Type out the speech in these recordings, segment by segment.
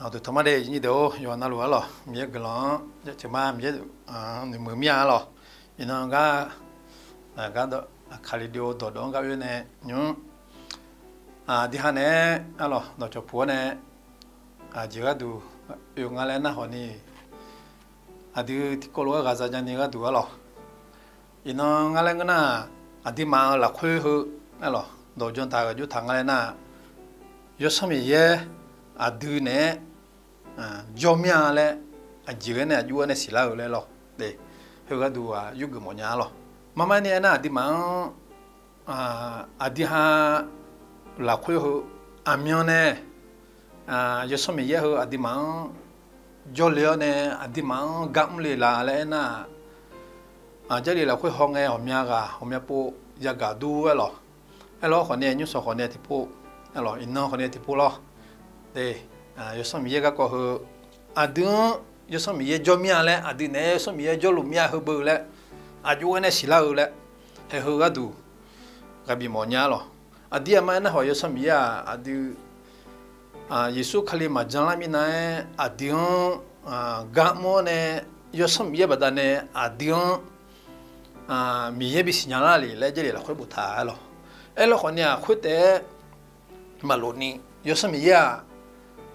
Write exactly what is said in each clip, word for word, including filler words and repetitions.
Awq, duq tanq mar de, nyir deuq-or, yawqha navluf arlawq, Miqyaer guiqlanq-anr jaceuq mar, Miqyaer noeqmuiq mir-a arlawq. Iqnan gar, gar dawq, Kalizaq dawqdawq-anr gar oe nae nymr, aqdui ha naeq-aer arlawq, dawqcawq puq-awr nae, aqjeq gharduq oe nga laer nar hawq ni, aqdui tiqkawv lof-aer ghaq za nya ni gharduq arlawq. Iqnan ngar laer ngeur nar, aqduimaf-euq lafkhoer heu arlawq, dawq jan taq-euq jov taq nga laer nar, Yawsanr Miqyaer aqdui naeq-aer jawr mir-a laer, aqjeq ghae nae aqjox-aer nae siqlar-eu laer lawq. Heu gharduq-aq yurgeuf mawfnya arlawq. Marmar ni aernar, aqduimaf-anr aqdui ha lafkhoer heu aqmyan nae Yawsanr Miqyaer heu aqduimaf-anr jawrle-awr nae aqduimaf-anr gar mrle la laer aernar, Jarlif lafkhoer hawngae ghawqmya ghaq ghawqmya pov yagaq dur-aer lawq. Aerlawr khawf nae nymrshawq khawf nae tiqpov, aerlawq iqnan khawf nae tiqpov lawr. Yawsanr Miqyaer garkawv heu aqdui-anr Yawsanr Miqyaer jawr mir-a laer, aqdui naeq-aer Yawsanr Miqyaer jawrluf mir-a heu beu laer, aqjox-aer nae siqlar-eu laer, haeq heu gharduq ghaq bif mawfnya lawq. Aqdir aqma aernar hawq Yawsanr Miqyaer-aq aqdui Yeqsur Kali maqjan lar mirnav-aer aqdui-anr gar mr-awr nae, Yawsanr Miqyaer baqdanae aqdui-anr Miqyaer bisiqnya lar le laer Jarlif lafkhoer boftaq-aer lawq. Aerlawr khawf nae-aq khoertaef-aer maqlof ni, Yawsanr Miqyaer-aq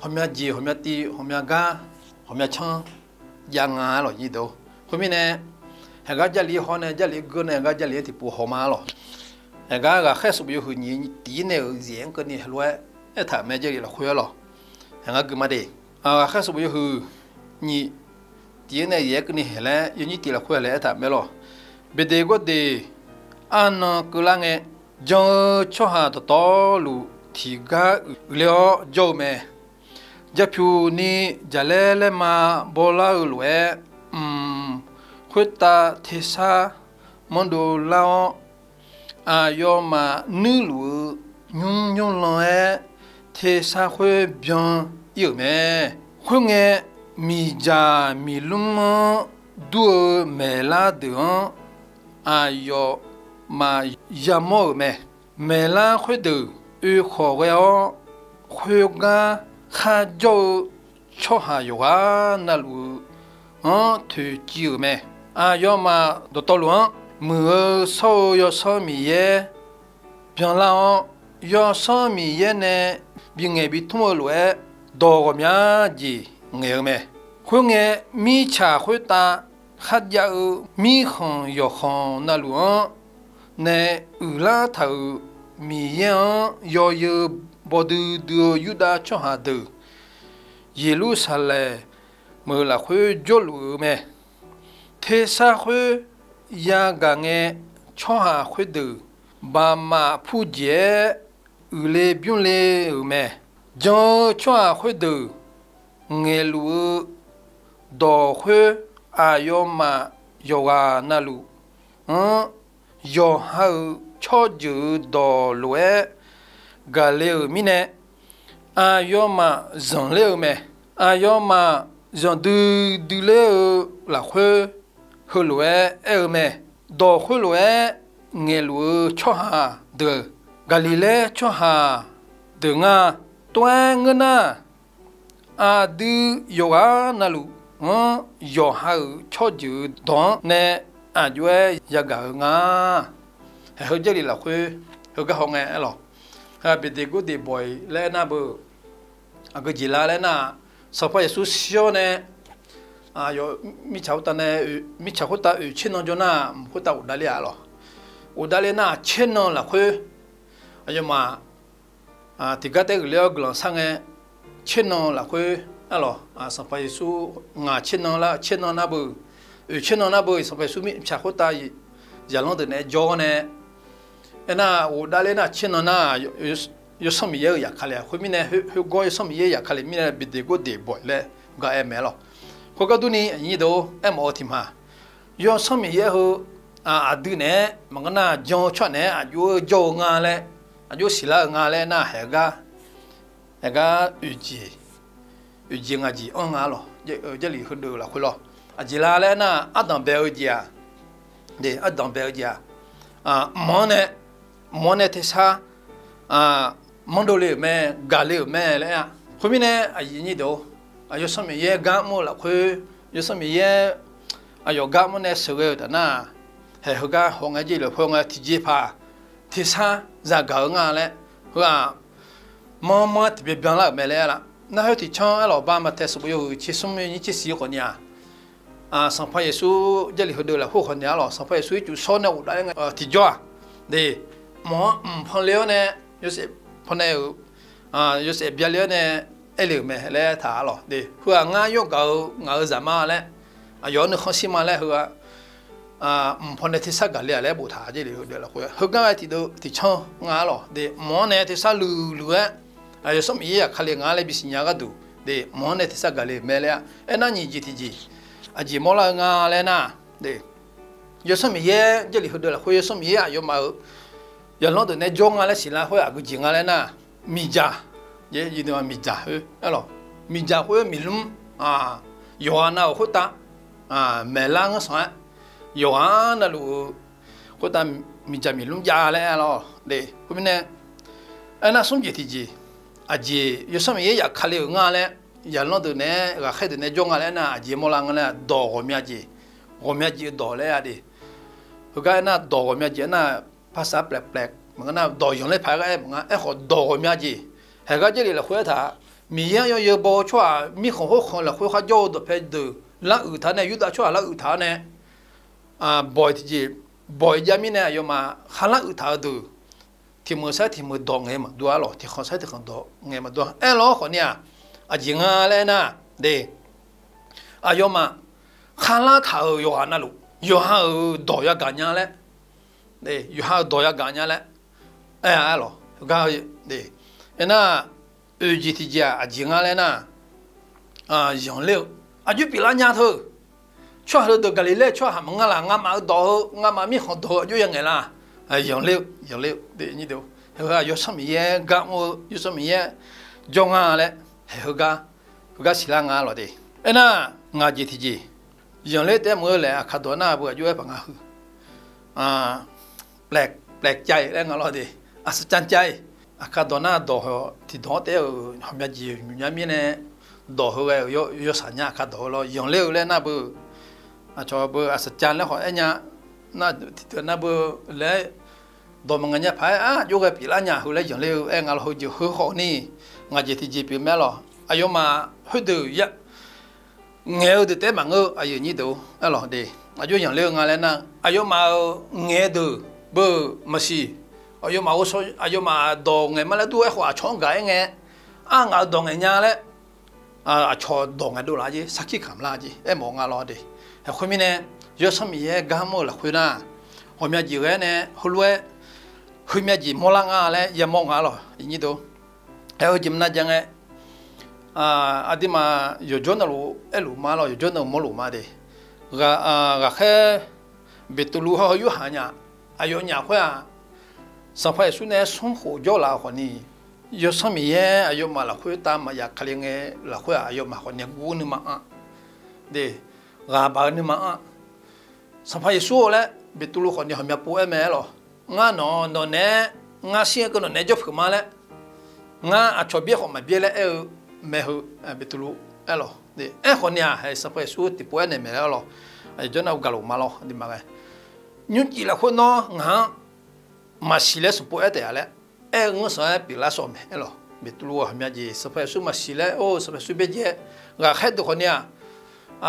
ghawqmya jeq ghawqmya tiv ghawqmya gar ghawqmya canr jav nga-aer lawq nyir deuq. Khoermirnae, haeqgar Jarlif haw nae Jarlif geur nae haeqgar Jarlif-aer tiqpov haw ma-ar lawq. Haeqgar Ghaqkhaer sanqbof yawhuiq nyiq tiq-ir nae-euq yaeq-anr keuvni heulof-aer aertaq-euq mae Jarlif lafkhoer-ar lawq. Haeqgar gui ma de. Ghaqkhaer sanqbof yawhuiq nyiq tiq-ir nae yaeq-aer keuvni haeq laer yawnyir tiq lafkhoer heulof-aer aertaq-euq mae lawq. Beqdeqgawrdeq arnan keuvlar ngae, jan-eu tsawrhaq dawqtawvluf tiqgar uiqler-awr jawr-eu mae. Japyuq ni jaqlaer laerma bawlar-eu lof-aer, mq, khoertav tersar manrdov lar-awr, aqyawfmaf nuirluf-eu nymr nymrlan-aer tersar khoer byan-ir-euq mae. Khoerngae, miqdzaq miqlmr-anr dur-eu maeqlar deuq-anr aqyawfmaf yamawr-euq mae. Maeqlar khoerdeuq oekhawq ghae-awr, khoergar kharjawr-eu tsawrhaq yawqghaq navluf-eu anr toeqciv-euq mae. Aqyawfmaf dawqtawvluf-anr Muiq-eu shawr-eu Yawsanr Miqyaer byanlar-awr, Yawsanr Miqyaer nae bingaeq bitmr-eu lof-aer dawq ghawqmya jeq ngaeq-eu mae. Khoerngae, mirtsaq khoertav kharjav-eu mirkhanq yawqkhanq navluf-anr nae uiqlar taq-euq Miqyaer-anr yawzeu bawdui dui-eu Yurdav tsawrhaq deuq Yeqlursaqlaeq meuq lafkhoer jawrluf-eu mae. Tersar khoer yagaq ngae, tsawrhaq khoerdeuq baqmaf pujeq-aer uiqle bymrle-euq mae. Jan-eu tsawrhaq khoerdeuq ngaeqluf-eu dawq khoer aqyawfmaf yawqghaq navluf-anr yawqha-euq tsawrjeuq-euq dawq lof-aer gaqle-euq mirnae, aqyawfmaf zanqler-eu mae. Aqyawfmaf zanqdui duiler-eu lafkhoer heulof-aer aer-eu mae. Dawq khoerlof-aer ngaeqluf-eu tsawrhaq deuq, Gaqliqlaer tsawrhaq deuq ngar. Tov-aer ngeur nar, aqdui yawqghaq navluf-anr yawqha-euq tsawrjeuq-eu dawq-anr nae aqjox-aer yagaq-eu nga. Haeq heu Jarlif lafkhoer heugar hawngae aer lawq. Beqdeqgordeq bawq-iq laer aernar beu, aqgeu jeq la laer nar, Sanqpaq Yeqsur shir-awr nae, mirtsaq khoertav nae, mirtsaq khoertav oeq tser nan jawr nar, mq khoertav ghofdav ler-a lawq. Ghofdav ler nar, tser nan lafkhoer aqyawfmaf tiqgar taef-aer uiqler-awr guiqlanq shar ngae, tser nan lafkhoer aer lawq. Sanqpaq Yeqsur ngaq tser nan lar, tser nan nar beu, oeq tser nan nar beu, Sanqpaq Yeqsur mirtsaq khoertav zaqlanr deuq naeq-aer jawr-awr nae, aernar ghofdav ler nar tser nan nar, Yawsanr Miqyaer-euq zafkale-a. Khoermirnae, khoergawr Yawsanr Miqyaer zafkale mirnae, beqdeqgordeq bawq-iq laer gar aer mae lawq. Khoergar durni, aqnyir deuq-or, aermawf-eu tiq ma, Yawsanr Miqyaer heu aqdui naeq-aer maqngeur nar, jan-eu tsawrhaq naeq-aer aqjox-eu jawr-eu nga laer, aqjox siqlar-eu nga laer nar, haeq gar, haeq gar oeq jeq, oeq jeq ngaq jeq anr nga lawq. Jarlif heudeuq lafkhoer lawr. Aqjeq la laer nar, ardanq bae-eu jeq-aq, ardanq bae-eu jeq-aq, mq-anr nae, mq-anr nae tersar manrdov le-euq mae, gaqle-euq mae laer aer-a. Khoermirnae, aqyuif aqnyir deuq-or, Yawsanr Miqyaer gar mr-eu lafkhoer, Yawsanr Miqyaer aqyawf gar mr nae sheuqghae-euq taf nar, haeq heugar haw ngae, Jarlif lafkhoer haw ngae tiqjeqpaq tersar zagaq-eu nga laer, heu-aq manrmanr tiqbyan byanlar-euq mae laer aer laf. Nar khoer tiqcanr aerlawq, Baqmaqtaeq sanqbof yawhuiq tser smr nyiq tser siq khawf ni-aq, Sanqpaq Yeqsur Jarlif heudeuq lafkhoer khawf ni aerlawq, Sanqpaq Yeqsur ircuf shawr nae ghofdav-aer ngae tiqjawr-aq, de, mq-anr mq panle-awr nae, Yawshaef pannae-euq, Yawshaef byaler-awr nae aerle-euq mae laer taq aerlawq. De, heu-aq ngar yawr gaq-eu ngaq-euq zaq ma laer, aqyawf-anr nuikhanr shir ma laer heu-aq, mq pannae tersar gaqle-aq laer boftaq-a. Jarlif heudeuq lafkhoer heugar ghae tiqdeuv tiqcanr nga aerlawq. De, mq-anr nae tersar luiqluiq-aer, Yawsanr Miqyaer zafkale nga laer bisiq nya gharduq, de, mq-anr nae tersar gaqle-euq mae laer-a. Aernar nyiq jeq tiqjeq, aqjeq mawrlar-eu nga laer nar, de, Yawsanr Miqyaer Jarlif heudeuq lafkhoer Yawsanr Miqyaer aqyawfmaf-euq yaqlanr deuq nae jawr nga laer siqlar khoer aqgeujeq nga laer nar, miqdzaq, miqdzaq khoer aerlawq, miqdzaq khoer miqlmr, yawqghaq nav-euq khoertav maeqlar nganr sanq-aer, yawqghaq navluf-eu khoertav miqdzaq miqlmr jav laer aerlawq. De, khoermirnae, aernar smr jeq tiqjeq, aqjeq Yawsanr Miqyaer zafkale-euq nga laer, yaqlanr deuq nae-aer ghaqkhaer deuq nae jawr nga laer aernar, aqjeq mawrlar nga laer, dawq ghawqmya jeq, ghawqmya jeq-eu dawq laer-a. De, heugar aernar dawq ghawqmya jeq aernar, ภาษาแปลกๆ maqngeur nar, dawq yanqler paq-aer ghae-aer maqngeur, aerkhawf dawq ghawqmya jeq, haeq gar Jarlif lafkhoer aertaq, Miqyaer-anr yawzeu baw-eu tsawrhaq mirkhanq khoerkhanq lafkhoer kharjawr-eu dawqpae deuq laruiq taq-awr nae, Yurdav tsawrhaq laruiq taq-awr nae, bawq-iq tiqjeq, bawq-iq jav mirnae aqyawfmaf kharlar uiq taq-eu deuq, tiq meuq sar tiq meuq dawq ngaeq-eu maqdur-a lawq, tiq khanq sar tiq khanq dawq ngaeq maqdur-a. Aerlawr khawf ni-aq, aqjeq nga laer aernar, de, aqyawfmaf kharlar taq-euq yawqghaq navluf, yawqha-euq dawq yagaq nya laer, yawqha-euq dawq yagaq nya laer aer-a aerlawq. Gar, aernar, oeq jeq tiqjeq-aq aqjeq nga laer nar, yanqler-eu, aqjox pyeuflar nya teu. Tsawrhaq heudeuq Gaqliqlaer tsawrhaq maqngeur laq, ngamaf-euq dawq heu, ngamaf mirkhanq dawq heu aqjox yangaeq la. Yanqler-eu, yanqler-eu, heu-aq Yawsanr Miqyaer gar mr-eu, Yawsanr Miqyaer jawr nga laer, haeq heugar, heugar siqlar nga lawq de. Aernar, ngaq jeq tiqjeq, yanqler taef-aer maqngeur laer, aqkar dawq nar beu aqjox-aer paq nga heu แปลกใจ laer nga lawq de, aqsaqcan cai. Aqkar dawq nar dawq heu tiqdawq-anr taef-aer-euq ghawqmya jeq maqmya mirnae, dawq heu ghae-euq yawshaq nya aqkar dawq heu lawr yanqler-eu laer nar beu, aqcawq beu aqsaqcan laer khawf aer nya, nar tiqdeuq nar beu laer, dawq maqngaeq nya paq-aer aqjox ghae pyeuflar nya heu laer yanqler-eu aer nga lawq. Heu jeq heu khawf ni, ngaq jeq tiqjeq pyeuf mae lawq. Aqyawfmaf khoerdeuq ya ngaeq-eu deuq taef-aer maqngeur-eu aqyuif aqnyir deuq-or aerlawq de. Aqjox yanqler-eu nga laer nar, aqyawfmaf-euq ngaeq-eu deuq beu maqsiq. Aqyawfmaf-euq, aqyawfmaf dawq ngaeq ma laer dur-aer khawf aqcawq-anr gaq-aer ngae, ar ngaq-euq dawq ngaeq nya laer, aqcawq dawq ngaeqdov laf jeq, sarkir kamq lar jeq aermawf nga lawr de. Khoermirnae, Yawsanr Miqyaer gar mr-eu lafkhoer nar, ghawqmya jeq ghae-aer nae heulof-aer heumya jeq mawrlar nga laer yamawr nga lawq, iqnyir deuq. Aer-eu jeq maqnar ja ngae, aqduimaf yawqjawr navluf aerluf ma lawq, yawqjawr navluf mawrluf ma de. Ghaqkhaer Beqtuvluv hawr-eu Yorhaq nyaf, aqyawfnyaf khoer-aq, Sanqpaq Yeqsur nae smr khof jawrlaf-eu khawfni, Yawsanr Miqyaer aqyawfmaf lafkhoer tav maqya Kali ngae lafkhoer-aq, aqyawfmaf khawfni guv-eu nuima anr de, ghaq baq-eu nuima anr. Sanqpaq Yeqsur-or laer Beqtuvluv khawfni ghawqmya pov-aer mae aer lawq. Ngar nawq-anr, nawq naeq-aer, ngar shir-aer keuv nawq naeq-aer jawr peuq ma laer, ngar aqcawq byaer khawf maqbyaer laer aer-eu mae heu, Beqtuvluv aer lawq. Aerkhawfni-aq, haeq Sanqpaq Yeqsur tiqpov-aer naeq maeq-aer lawq. Aqyawf jawr nar-eu gaqlof ma lawr, aqduimaf ghae, nymrcif lafkhoer nawr ngaq-anr maqsiq laer sanqpov-aer taef-a laer aer-eu ngeursanq-aer pyeuflar shawr mae aer lawq. Beqtuvluv ghawqmya jeq Sanqpaq Yeqsur maqsiq laer, or Sanqpaq Yeqsur byaerdzae, ghaqkhaer deuq khawfni-aq,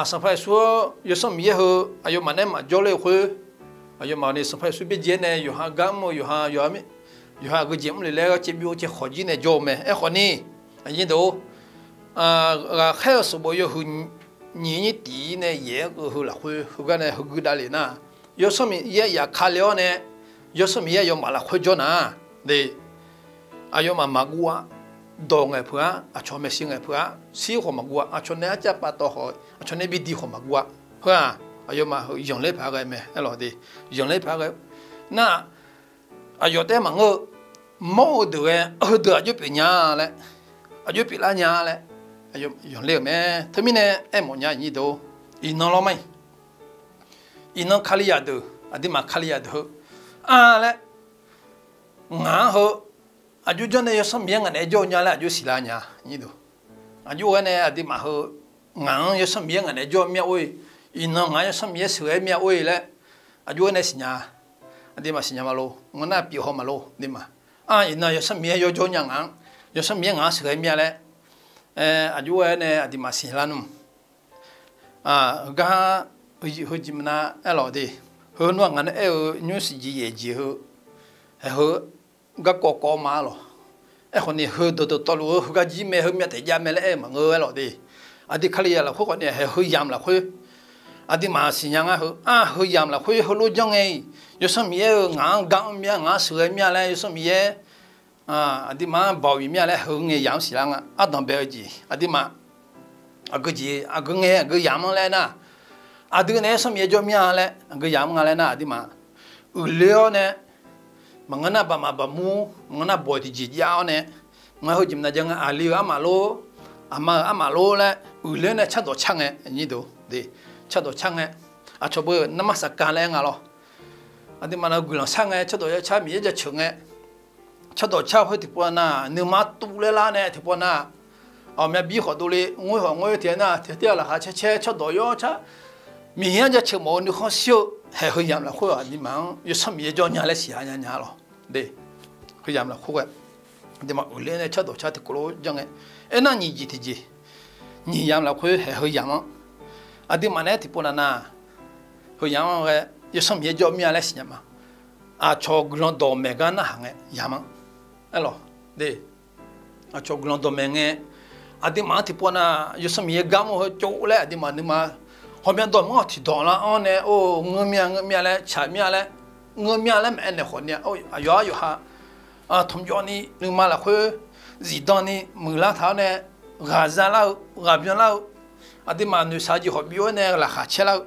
Sanqpaq Yeqsur-anr Yawsanr Miqyaer heu aqyawfmaf nae maqjawr ler-eu khoer, aqyawfmaf ni Sanqpaq Yeqsur byaerdzae-aer nae yawqha gar mr-eu yawqha, yawqha, yawqha aqgeujeq mr le laer gharcaev byov-eu caev khawqjir nae jawr-eu mae. Aerkhawfni, aqnyir deuq-or, ghaqkhaer-euq sanqbof yawhuiq nyiq nyir tiq nae yaeq-aer keuv heu lafkhoer heugar nae heugui davlef nar, Yawsanr Miqyaer ya Kali-awr nae, Yawsanr Miqyaer aqyawfmaf lafkhoer jawr nar, de, aqyawfmaf maqguv-a. Dawq ngaeq peuq-a, aqcawq maeqshi ngaeq peuq-a, shir khawf maqguv-a, aqcawq nae arcav pav tawv khawf, aqcawq nae bi diq khawf maqguv-a. Heu-aq, aqyawfmaf heu yanqler paq-aer ghae mae aer lawq de. Yanqler paq-aer ghae nar, aqyawf taef-aer maqngeur-eu, mawr-eu deuq ghae, heudeuq aqjox pyeuf nya laer, aqjox pyeuflar nya laer yanqler-euq mae. Teumirnae aermawf nya, iqnyir deuq-or, iqnan lawr ma-iq, iqnan Kalizaq deuq, aqduimaf Kalizaq deuq heu, a laer, ngaq-anr heu, aqjox janr nae Yawsanr Miqyaer ngaq naeq-aer jawr-eu nya laer aqjox siqlar nya, iqnyir deuq. Aqjox ghae nae aqduimaf heu ngaq-anr Yawsanr Miqyaer ngaq naeq-aer jawr mir-a or-e, iqnan ngaq-anr Yawsanr Miqyaer sheuqghae mir-a or-e laer, aqjox-aer nae siqnya, aqduimaf siqnya ma lor, ngeur nar pyeuf haw ma lor, aqduimaf. Aq, iqnan Yawsanr Miqyaer yawjawr nya ngaq-anr, Yawsanr Miqyaer ngaq-anr sheuqghae mir-a laer, aqjox-aer nae aqduimaf siqlar nmr. Heugar heujeq maqnav aerlawq de. Heu nmr-aq ngaq nae aer-eu nymr siqjeq yaeq jeq heu, haeq heu garkawv kawv ma lawq. Aerkhawf ni heu dawqdawq tawvluf-eu heugar jir mae, heu myav taef jav mae laer aer-eu maqngeur aerlawq de. Aqdui Kalizaq lafkhoer khawf ni haeq heu yamq lafkhoer, aqduimaf siqnya ngar heu, aq, heu yamq lafkhoer heulof janr ngae-iq, Yawsanr Miqyaer-euq ngaq-anr gar mr mir-a, ngaq-anr sheuqghae mir-a laer Yawsanr Miqyaer aqduimaf-anr baoq bif mir-a laer heu ngae yamq-anr siqlar nga. Ardanq bae-eu jeq aqduimaf aqgeu jeq aqgeu ngae aqgeu yamq-anr laer nar, aqdui nae Yawsanr Miqyaer jawr mir-a laer aqgeu yamq-anr nga laer nar, aqduimaf uiqler-awr nae, maqngeur nar baqmaf baqmur, maqngeur nar bawq tiqjeq jav-awr nae, ngar heujeq maqnav jar nga, aqli-euq armaf lor, aqma-euq armaf lor laer uiqler nae cardawq car ngae, cardawq car ngae, aqcawq beu narmar saqka laer nga lawr. Aqduimaf na guiqlanq shar ngae, cardawq ya car Miqyaer jaceuq ngae, cardawq car khoer tiqpov nar nuima tuvler lar nae tiqpov nar, aqmya bir khawf dovle ngoer khawf ngoer tiq nar tiq tir-aq laqkhaq caer caer cardawq yawr car, Miqyaer-anr jaceuq mawf-eu nuikhanr shir-eu haeq heu yamq lafkhoer aqduimaf-anr Yawsanr Miqyaer jawr nya laer siqlar nya nya lawq. De, heu yamq lafkhoer ghae, aqduimaf uiqler nae cardawq car tiqkawv lof janr ngae, aernar nyiq jeq tiqjeq, nyiq yamq lafkhoer haeq heu yamq-anr, aqduimaf nae tiqpov nav nav heu yamq-anr ghae, Yawsanr Miqyaer jawr mir-a laer siqnya ma. Aqcawq guiqlanq dawqmaeq gar narhaq ngae yamq-anr, aerlawq. De, aqcawq guiqlanq dawqmaeq ngae, aqduimaf-anr tiqpov nav Yawsanr Miqyaer gar mr-eu heu tsov laer aqduimaf nuima ghawqmya dawq mr-awq tiqdawq lar-anr nae, or, ngeur mir-a ngeur mir-a laer, tsaq mir-a laer, ngeur mir-a laer maqaer naeq khawf ni-a, aqyawf-ar yawqha tmqjawv ni nuima lafkhoer zifdan ni muiqlar taq-awr nae, ghaqza lar-eu, ghaqbyan lar-eu, aqduimaf noeqshaq jeq hawq bif-awr nae laqkhaq caer lar-eu,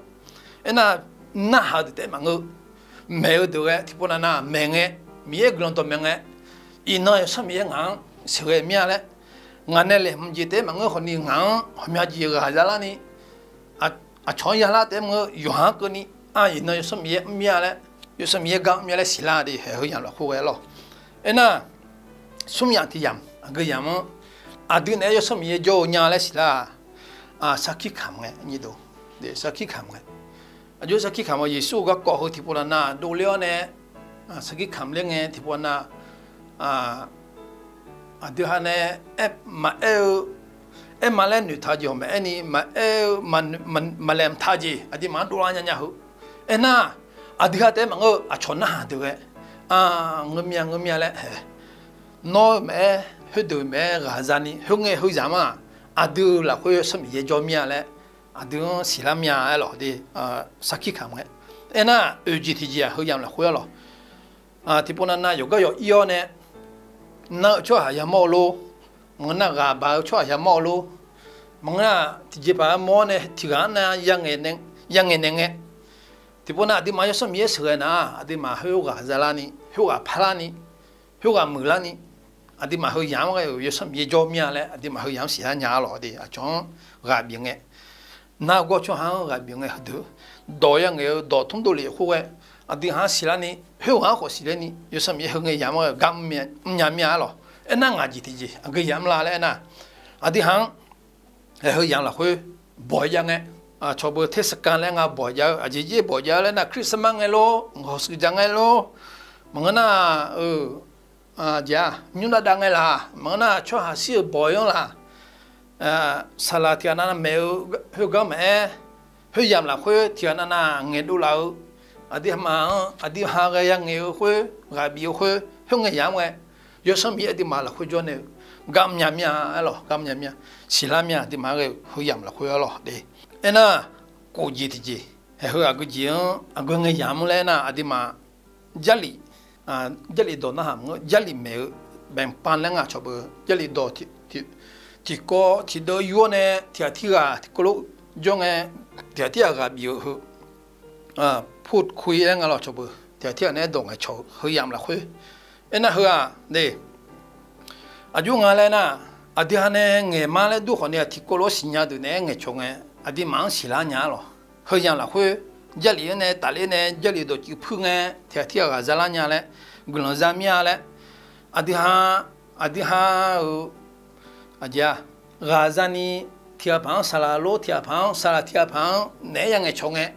aernar narhaq-eu deuq taef maqngeur. Maeq-eu deuq ghae tiqpov nav nav maeq ngae, Miqyaer guiqlanq dawqmaeq ngae, iqnan Yawsanr Miqyaer ngaq-anr sheuqghae mir-a laer, ngaq nae laeqhmq jeq taef maqngeur khawf ni ngaq-anr ghawqmya jeq ghaqza lar ni, aqcawq-anr yalar taef maqngeur yawqha-anr keuvni, aq, iqnan Yawsanr Miqyaer mr mir-a laer, Yawsanr Miqyaer gar mr mir-a laer siqlar de, haeq heu yamq lafkhoer ghae lawq. Aernar, smr yamq tiq yamq aqgeu yamq-anr, aqdui naeq-aer Yawsanr Miqyaer jawr-eu nya laer siqlar-aq, sarkir kamq ngae, sarkir kamq ngae. Aqjox sarkir kamq-eu Yeqsur-eu garkawv heu tiqpov nav nav dovler-awr nae, sarkir kamq ler ngae tiqpov nav, aqdui ha nae maqaer-eu, aer ma laer noeqtaq-eu jeq hawq maqaer ni, maqaer-eu, maqlaeq mqtaq-eu jeq aqduimaf-anr dovlar nya nya heu. Aernar, aqdui ha taef-aer maqngeur-eu aqcawq narhaq deuq ghae, ngeur mir-a ngeur mir-a laer haeq, nawr-eu maqaer, khoerdeuq maqaer ghaqza ni khoerngae heu yamq-anr, aqdui-eu lafkhoer Yawsanr Miqyaer jawr mir-a laer, aqdui-anr siqlar mir-a aerlawq de, sarkir kamq ngae. Aernar, oeq jeq tiqjeq-aq heu yamq lafkhoer aerlawq. Tiqpov nav nav yawqgar yawq ir-awr nae, nar-eu tsawrhaq yamawr-eu lor, maqngeur nar ghaq baq-eu tsawrhaq yamawr-eu lor, maqngeur nar tiqjeqpaq armawr-awr nae tiqghaq-anr nav yangaeq naeq ngae, tiqpov nav aqduimaf Yawsanr Miqyaer sheuqghae nar-aq, aqduimaf khoerghaq zalar ni, khoerghaq parlar ni, khoerghaq muiqlar ni, aqduimaf heu yamq-anr ghae-euq Yawsanr Miqyaer jawr mir-a laer aqduimaf heu yamq-anr siqlar nya-a lawq de, aqcawq-anr ghaq bif ngae, nar-eu gawr tsawrhaq-anr ghaq bif ngae heudeuq, dawq yangaeq-eu dawq tmr dovlef khoerghae, aqdui ha-anr siqlar ni, khoerghaq-anr khawf siqler ni, Yawsanr Miqyaer heu ngae yamq-anr ghae gar mr nya mir-a aerlawq. Aernar ngaq jeq tiqjeq aqgeu yamq la laer aernar, aqdui ha-anr haeq heu yamq lafkhoer bawq jav ngae, cawq beu tersaqka laer nga bawq jav-eu, aqjeq jir bawq jav-eu laer nar, Christmas ngae lor, ngawq shuif dzaq ngae lor, maqngeur nar-eu jeq-aq nymr dav dav ngae laq, maqngeur nar tsawrhaq shir-euq bawq-anr laq, saqlaq tiqghaq navnav maeq-eu khoergar maqaer, khoeryamq lafkhoer tiqghaq navnav ngaeqdov laf-eu, aqdui ha-anr aqdui ha ghae yangaeq-eu khoer, ghaq bif-eu khoer, khoerngae yamq-anr ghae, Yawsanr Miqyaer aqduimaf lafkhoer jawr nae-eu gar mr nya mir-a aerlawq, gar mr nya mir-a, siqlar mir-a, aqduimaf ghae-eu heu yamq lafkhoer aerlawq de. Aernar, kof jeq tiqjeq, haeq heu aqgeu jeq-anr aqgeu ngae yamq-anr laer aernar, aqduimaf Jarlif, Jarlif dawq narhaq maqngeur, Jarlif maeq-eu แบ่งปัน laer nga cawq beu, Jarlif dawq tiqkawv tiqdeuv yur-awr nae tiqghaq tirghaq tiqkawv lof jawr ngae, tiqghaq tirghaq ghaq bif-eu heu, พูดคุย laer nga lawq cawq beu, tiqghaq tirghaq nae dawq ngaeqcawq-eu heu yamq lafkhoer. Aernar heu-aq de, aqjox nga laer nar, aqdui ha nae ngaeq ma laer dur khawf ni-aq, tiqkawv lof siqnya deuq naeq-aer ngaeqcawq ngae, aqduimaf-anr siqlar nya-a lawq. Heu yamq lafkhoer, Jarlif-anr nae tafler nae Jarlif dawq cuiv puir ngae, tiqghaq tirghaq ghaq zalar nya laer, guiqlanq za mir-a laer, aqdui ha, aqdui ha-euq aqjeq-aq, ghaq zani tiq ghaq paq-anr saqlaq lor, tiq ghaq paq-anr saqlaq, tiq ghaq paq-anr naeq-aer ya ngaeqcawq ngae,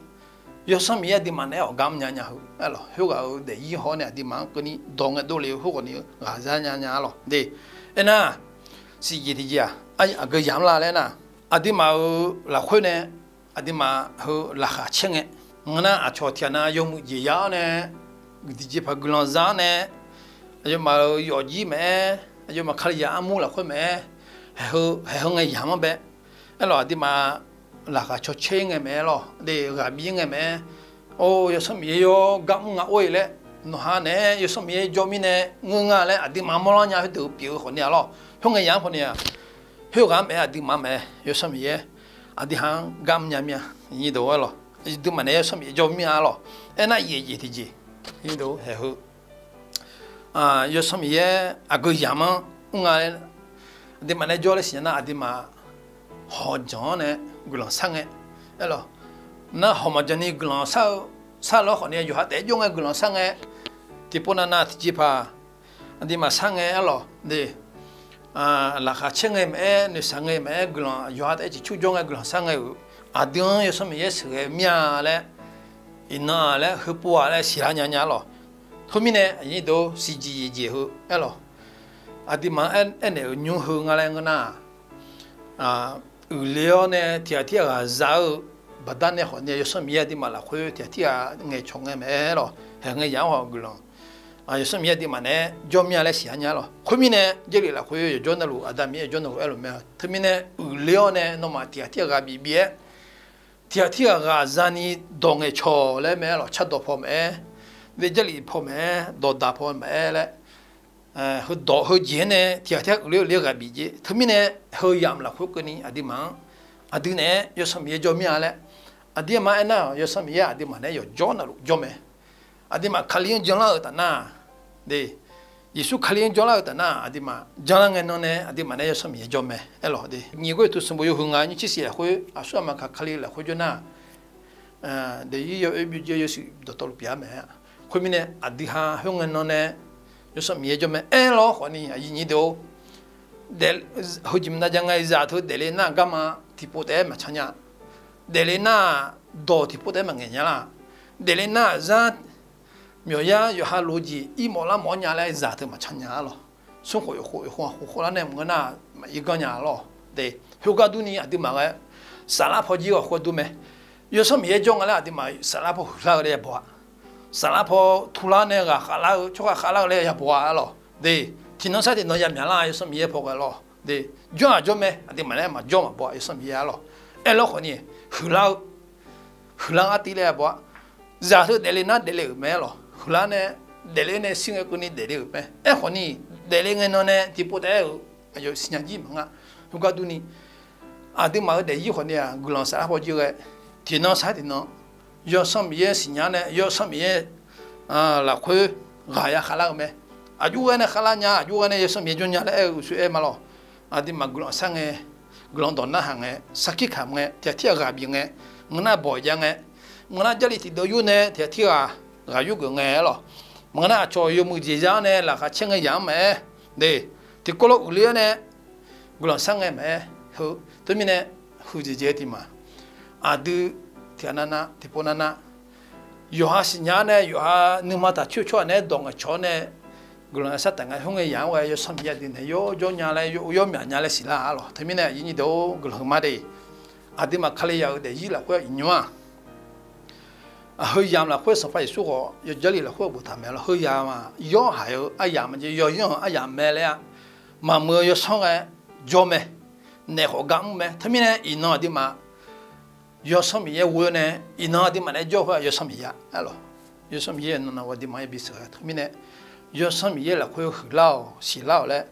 Yawsanr Miqyaer aqduimaf naeq-aer awqgar mrnya nya heu aer lawq. Khoerghaq-euq daefzir haw-awr nae aqduimaf-anr keuvni dawq ngae dovle-eu khoerghawq ni-eu ghaqzar nya nya-a lawq de. Aernar, siqjeq tiqjeq-aq, aqgeu yamq lar laer nar, aqduimaf-euq lafkhoer nae aqduimaf heu laqkhaq caer ngae, ngeur nar aqcawq tiq ghaq na yawmuiq jeq ya-awr nae, guiqdiq jeq paq guiqlanq za-awr nae, aqyawfmaf-euq yawfjir maqaer, aqyawfmaf Kalizaq armur lafkhoer maqaer, haeq heu ngae yamq-anr bae aer lawq. Aqduimaf laqkhaq caw caer ngae maqaer lawq de, ghaq bif ngae maqaer, or, Yawsanr Miqyaer yawr gar mr nga or-e laer, nawqha naeq-aer Yawsanr Miqyaer jawr mirnae ngeur nga laer aqduimaf mawrlar nya khoerdeuq pyeuf-eu khawfni-a lawq. Khoerngae yamq-anr khawfni-a, khoerghaq-anr maqaer, aqduimaf maqaer, Yawsanr Miqyaer aqduihaq-anr gar mrnya mir-a. Aqduimaf naeq-aer Yawsanr Miqyaer jawr mir-a lawq. Aernar, yaeq jeq tiqjeq, haeq heu Yawsanr Miqyaer aqgeu yamq-anr mr nga laer, aqduimaf naeq-aer jawr laer siqnya nar, aqduimaf hawq janq-anr nae guiqlanq shar ngae aer lawq. Nar hawq maqjanq ni guiqlanq shar-eu, shar lawr khawfni yawqha taef-aer jawr ngae guiqlanq shar ngae, tiqpov navnav tiqjeqpaq aqduimaf shar ngae aer lawq de. Laqkhaq caer ngae maqaer, noeqshaq ngae maqaer, guiqlanq yawqha taef-aer ciqcur jawr ngae guiqlanq shar ngae-euq, aqdui-anr Yawsanr Miqyaer sheuqghae mir-a laer, iqnan-a laer, heupov-a laer siqlar nya nya lawq. Khoermirnae, siqjeq yaeq jeq heu aer lawq. Aqduimaf-anr aernaeq-euq nymr heu nga laer ngeur nar-aq, uiqle-awr nae tiq ghaq tirghaq ghaqza-eu baqda nae khawfni Yawsanr Miqyaer aqduimaf lafkhoer tiq ghaq tirghaq ngaeqcawq ngae maqaer lawq. Haeq ngae yamq-anr haw guiqlanq Yawsanr Miqyaer aqduimaf naeq-aer jawr mir-a laer siqlar nya lawq. Khoermirnae, Jarlif lafkhoer yawqjawr navluf, Aqda Miqyaer yawqjawr navluf aer lawq mae. Teumirnae, uiqle-awr nae nawmaf tiq ghaq tirghaq ghaq bif bif-aer, tiq ghaq tirghaq ghaqza ni dawq ngaeqcawq laer mae aer lawq. Cardawq paw maqaer, Jarlif paw maqaer, dawqdaq paw maqaer laer, heudawq heujeq-anr nae tiq ghaq tirghaq uiqle uiqle ghaq bif jeq. Teumirnae, heu yamq lafkhoer keuvni aqduimaf-anr aqdui naeq-aer Yawsanr Miqyaer jawr mir-a laer, aqduimaf aernar-aq, Yawsanr Miqyaer aqduimaf naeq-aer yawqjawr navluf jawr mae. Aqduimaf Kali-anr janlar-eu taf nar, de, Yeqsur Kali-anr jawrlar-eu taf nar, aqduimaf janlar ngae nan nae aqduimaf naeq-aer Yawsanr Miqyaer jawr mae aer lawq de. Nyiq ghoer tuq sanqbof yawhuiq ngaq nyiq tser shif lafkhoer aqsur aqma kaq Kali lafkhoer jawr nar, daefzir yawoer byovjae yawshuif dawqtawvluf pyeuf-a mae. Khoermirnae, aqdui ha khoerngae nan nae Yawsanr Miqyaer jawr mae aer lawr khawfni, aqyuif nyiq deuq-or, heujeq maqnav jav ngae zaq teu daefle nar garma tiqpov taef-aer maqcan nya. Daefle nar-aq, dawq tiqpov taef-aer maqngaeq nya lar. Daefle nar-aq, zar myawqyar yawqha lof-eu jeq irmawf larmawf-anr nya laer zaq teu maqcan nya-a lawq. Smrkhof yawkhof yawkhof khof khof lar nae maqngeur nar-aq, maqir ganr nya lawq de. Khoergar durni aqduimaf ghae saflar paw jir ghawqkhof dur mae. Yawsanr Miqyaer jawr nga laer aqduimaf saflar paw huiqlar-eu laer yabaw-a. Saflar paw tular nae ghaq khavlar-eu, tsawrhaq khavlar-eu laer yabaw-a lawq de. Tiqnan sar tiqnan yamyaq lar-a, Yawsanr Miqyaer paw ghae lawq de. Jawr-aq jawr mae, aqduimaf nae maqjawr maqbaw-a, Yawsanr Miqyaer-a lawq. Aerlawr khawfni, huiqlar-eu huiqlar artiv laer yabaw-a. Zaq teu daefle nar daefle-euq mae aer lawq. Huiqlar nae daefle nae shir ngae keuvni daefle-euq mae. Aerkhawfni, daefle ngae nan nae tiqpov taef-aer-euq aqyawf siqnya jir maqnga. Khoergar durni, aqduimaf-euq daefzir khawfni-aq, guiqlanq saflar paw jir ghae, tiqnan sar tiqnan Yawsanr Miqyaer siqnya nae Yawsanr Miqyaer lafkhoer ghaq ya khavlar-eu mae. Aqjox ghae nae khavlar nya, aqjox ghae nae Yawsanr Miqyaer jawr nya laer aer-eu uqshoe aer ma lawq. Aqduimaf guiqlanq shar ngae, guiqlanq dawq narhaq ngae, sarkir kamq ngae, tiq ghaq tirghaq ghaq bif ngae, maqngeur nar bawq jav ngae, maqngeur nar Jarlif tiqdeuv yur nae tiq ghaq tirghaq ghaq yur geuf ngae aer lawq. Maqngeur nar aqcawq yawmuiq jeq ya-anr nae laqkhaq caer ngae yamq-anr maqaer de. Tiqkawv lof uiqle-awr nae guiqlanq shar ngae maqaer heu. Teumirnae, huiqdzaeq dzaeq-eu tiq ma, aqdui tiq ghaq navnav tiqpov navnav yawqha siqnya-awr nae yawqha nuima taq coer tsawrhaq naeq-aer dawq ngaeqcawq-awr nae guiqlanq ya shar taef ngae, khoerngae yamq-anr ghae Yawsanr Miqyaer aqdui naeq yawr jawr nya laer yawr myaq nya laer siqlar-a lawq. Teumirnae aqyuif nyiq deuq-or, guiqlanq huiqma de. Aqduimaf Kalizaq-euq daefzir lafkhoer iqnymr-aq, heuyamq lafkhoer Sanqpaq Yeqsur khawf yawjarlif lafkhoer boftaq mae lawq. Heuyamq-aq, yawr haiq-eu aryamq maqjeq, yawyanr-euq aryamq mae laer-a. Maqmuiq-eu yawsanr ghae jawr mae. Naef khawf gar mr mae. Teumirnae iqnan aqduimaf Yawsanr Miqyaer ghoe-awr nae, iqnan aqduimaf naeq-aer jawr-eu khoer-aq Yawsanr Miqyaer aer lawq. Yawsanr Miqyaer nan nan aqduimaf-anr bisheuq-a. Teumirnae Yawsanr Miqyaer lafkhoer huiqlar-awq siqlar-awq laer,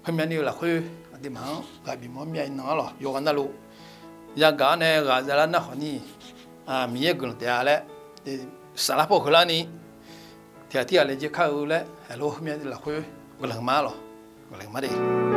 heumya ni-eu lafkhoer aqduimaf-anr ghaq bif mawr mir-a. Iqnan-a lawq, yawqghaq navluf yagaq-awr nae ghaq zalar nar khawfni, Miqyaer guiqlanq taef-a laer, saflar paw huiqlar ni tiq ghaq tirghaq laejae kar-eu laer, aerlof heumya lafkhoer guiqlanq ma lawq. Guiqlanq ma de.